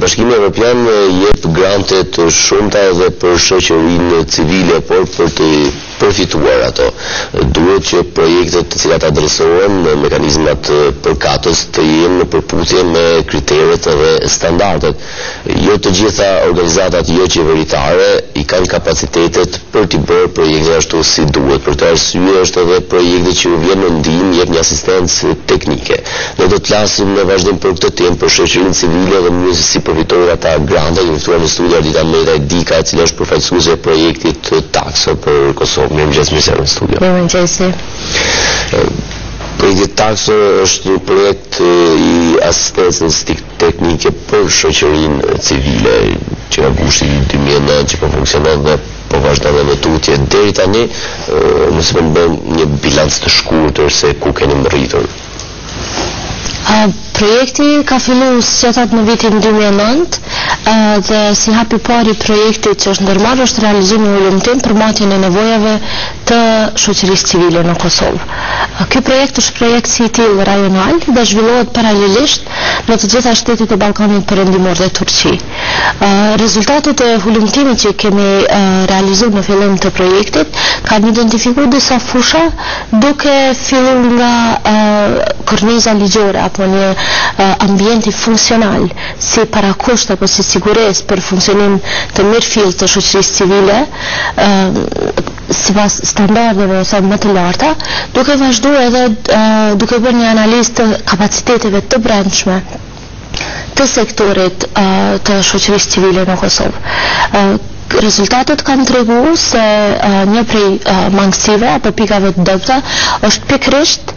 Bashkimi Evropian jep grante të shumta edhe për shoqërinë civile, por për të përfituar ato, duhet që projektet të cilat adresohen në mekanizmat përkatës të jenë në përputhje me kriteret dhe standardet. Jo të gjitha organizatat joqeveritare i kanë kapacitetet për t'i bërë projektet ashtu si duhet. Për këtë arsye është edhe projekti që u vjen në ndihmë, jep një asistencë teknike. Ne do të flasim në vazhdim për këtë temë, për shoqërinë civile dhe mënyrën se si përfitojnë ata grante. Kemi ftuar në studio Ardita Metaj Dika, e cila është përfaqësuese e projektit Takso për Kosovë. Mirëmëngjes, mirë se erdhët në studio. Mirëmëngjesi. Projekti Takso është një projekt i asistencës teknike për shoqërinë civile që nga gushti i 2009 që po funksionon dhe po vazhdon edhe më tutje. Deri tani, nëse po më bën një bilanc të shkurtër se ku keni mbërritur. Projekti ka fillu si thatë në vitin 2009 dhe si hap i parë i projektit që është ndërmarrë është realizimi i hulumtim për matjen e nevojave të shoqërisë civile në Kosovë. Ky projekt është projekt si i tillë rajonal dhe zhvillohet paralelisht në të gjitha shtetet e Ballkanit Perëndimor dhe Turqi. Rezultatet e hulumtimit që kemi realizuar në fillim të projektit kanë identifikuar disa fusha duke fillu nga korniza ligjore apo një ambienti funksional si parakusht apo si siguresë për funksionim të mirëfilltë të shoqërisë civile sipas standardeve ose më të larta, duke vazhdu edhe duke bërë një analizë të kapaciteteve të brendshme të sektorit të shoqërisë civile në Kosovë. Rezultatet kanë tregu se një prej mangësive apo pikave të dobëta është pikërisht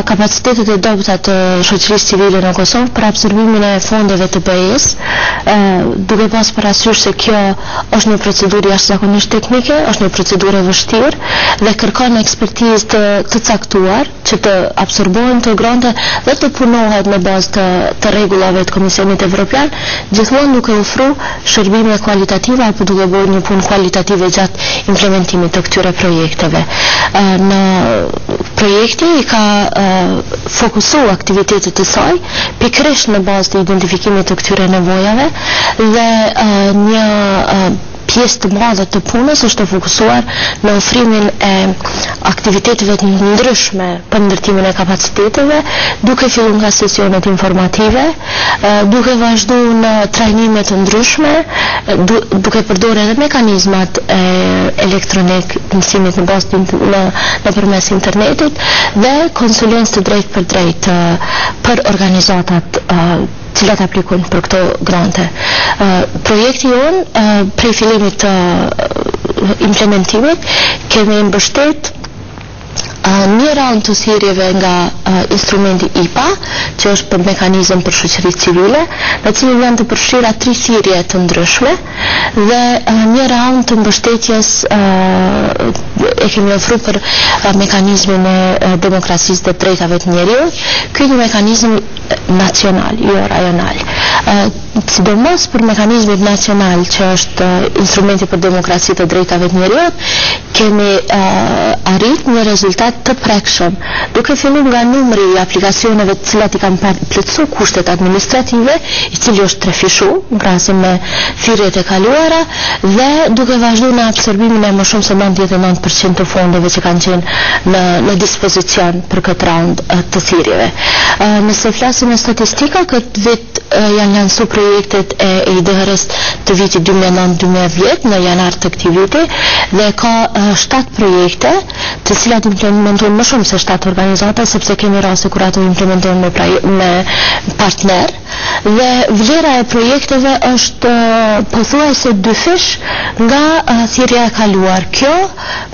kapacitetet e dobëta të shoqërisë civile në Kosovë për absorbimin e fondeve të BE-së, duke pas parasysh se kjo është një procedurë jashtëzakonisht teknike, është një procedurë e vështirë dhe kërkon ekspertizë të, të caktuar që të absorbohen këto grante dhe të punohet në bazë të, të rregullave të Komisionit Evropian, gjithmonë duke ofru shërbime kualitative apo duke bërë një punë kualitative gjatë implementimit të këtyre projekteve. Në projekti i ka fokusu aktivitetet e saj pikërisht në bazë të identifikimit të këtyre nevojave dhe një pjesë të madhe të punës është e fokusuar në ofrimin e aktiviteteve të ndryshme për ndërtimin e kapaciteteve, duke fillu nga sesionet informative, duke vazhdu në trajnime të ndryshme, duke përdorë edhe mekanizmat elektronik të mësimit në bazë të në nëpërmes internetit dhe konsulencë të drejtpërdrejtë për organizatat cilat aplikojnë për këto grante. Projekti jonë prej fillimit të implementimit kemi mbështet një raund të thirrjeve nga instrumenti IPA, që është për mekanizëm për shoqëri civile, në cilin janë të përfshira tri thirrje të ndryshme dhe një raund të mbështetjes e kemi ofru për mekanizmin e demokracisë dhe drejtave të njeriut. Ky një mekanizëm nacional, jo rajonal. Sidomos për mekanizmin nacional që është instrumenti për demokraci të drejtave të njeriut, kemi arrit një rezultat të prekshëm, duke fillu nga numri i aplikacioneve të cilat i kanë plotësu kushtet administrative, i cili është trefishu në krahasim me thirrjet e kaluara dhe duke vazhdu në absorbimin e më shumë se 99% të fondeve që kanë qenë në në dispozicion për këtë raund të thirrjeve. Nëse flasim me statistika, këtë vit janë lansu projektet e EIDHR-s të vitit 2009-2010 në janar të këtij viti dhe ka 7 projekte të cilat implementojnë më shumë se 7 organizata sepse kemi raste kur ato implementojnë me, me partner dhe vlera e projekteve është pothuajse dyfish nga thirrja e kaluar. Kjo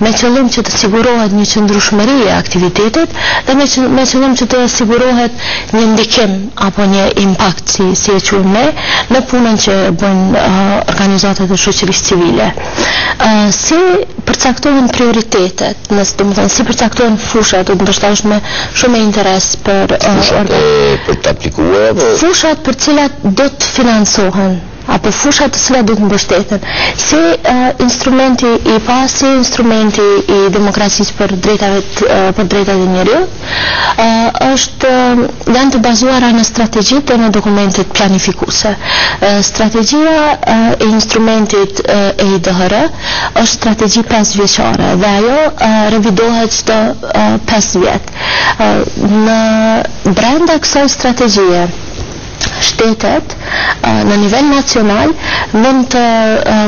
me qëllim që të sigurohet një qëndrueshmëri e aktivitetit dhe me, me qëllim që të sigurohet një ndikim apo një impakt si si e quajmë ne në punën që bëjnë organizatat e shoqërisë civile. Si përcaktohen prioritetet, nëse do të thonë si përcaktohen fushat, do të ndoshta është me shumë interes për fushat e, për të aplikuar apo fushat për cilat do të financohen. apo fushat të cilat do të mbështeten, si instrumenti IPA, si instrumenti i demokracisë për drejtave për drejtat e njeriut, është janë të bazuara në strategjitë dhe në dokumentet planifikuese. Strategjia e instrumentit EIDHR është strategji 5 vjeçare dhe ajo revidohet çdo 5 vjet. Në brenda kësaj strategjie shtetet në nivel nacional mund të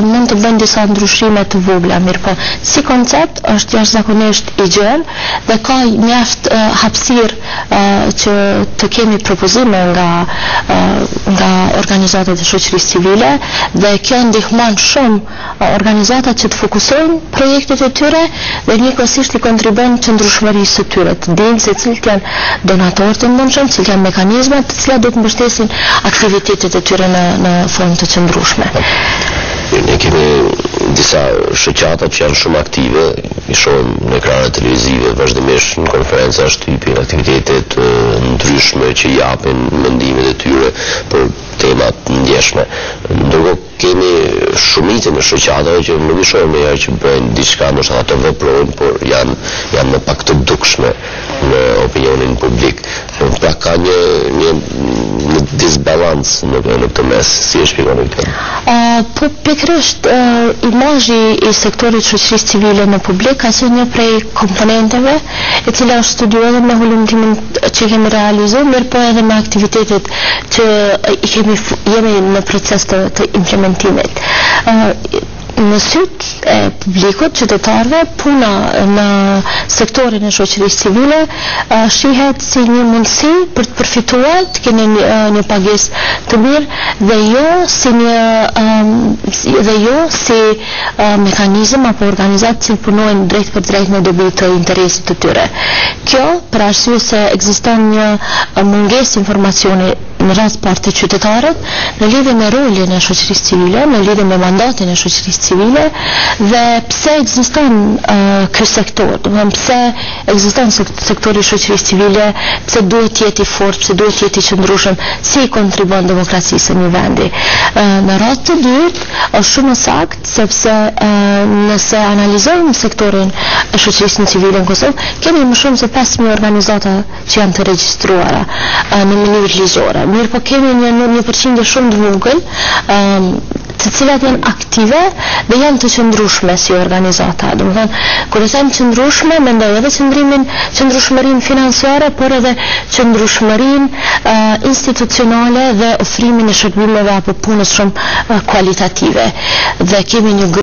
mund të bëjnë disa ndryshime të vogla, mirëpo si koncept është jashtëzakonisht i gjerë dhe ka mjaft hapësirë që të kemi propozime nga nga organizatat e shoqërisë civile dhe kjo ndihmon shumë organizatat që të fokusojnë projektet e tyre dhe njëkohësisht i kontribuon qëndrueshmërisë së tyre, të dinë se cilët janë donatorët e mundshëm, cilët janë mekanizmat të cilat do të mbështesin aktivitetet e tyre në në formë të qëndrueshme. Ne kemi disa shoqata që janë shumë aktive, i shohim në ekranet televizive vazhdimisht në konferenca shtypi, në aktivitete të ndryshme që japin mendimet e tyre për tema të ndjeshme. Ndërkohë Kemi shumicën e shoqatave që nuk i shohim ndonjëherë që bëjnë diçka, ndoshta ato veprojnë, por janë janë më pak të dukshme në opinionin publik. Pra ka një një një disbalans në në këtë mes, si e shpjegoni këtë? Po pikërisht imazhi i sektorit shoqërisë civile në publik ka qenë një prej komponenteve e cila është studiuar edhe me hulumtimin që kemi realizuar, mirëpo edhe me aktivitetet që i kemi jemi në proces të, të implementimit. Në sytë e publikut, qytetarëve, puna në sektorin e shoqërisë civile shihet si një mundësi për të përfituar, të keni një, një pagesë të mirë dhe jo si një dhe jo si mekanizëm apo organizatë që punojnë drejtpërdrejt në dobi të interesit të tyre. Kjo për arsye se ekziston një mungesë informacioni në radhë të parë te qytetarët në lidhje me rolin e shoqërisë civile, në lidhje me mandatin e shoqërisë civile dhe pse ekziston ky sektor, domethënë pse ekziston sektori i shoqërisë civile, pse duhet të jetë i fortë, pse duhet të jetë i qëndrueshëm, si i kontribuon demokracisë së një vendi. Në radhë të dytë, Është shumë e saktë, sepse nëse analizojmë sektorin e shoqërisë civile në Kosovë, kemi më shumë se 5.000 organizata që janë të regjistruara në mënyrë ligjore. Mirëpo kemi një një përqindje shumë të vogël të cilat janë aktive dhe janë të qëndrueshme si organizata. Domethënë, kur e them qëndrueshme, mendoj edhe qëndrimin, qëndrueshmërinë financiare, por edhe qëndrueshmërinë institucionale dhe ofrimin e shërbimeve apo punës shumë kualitative. Dhe kemi një grup.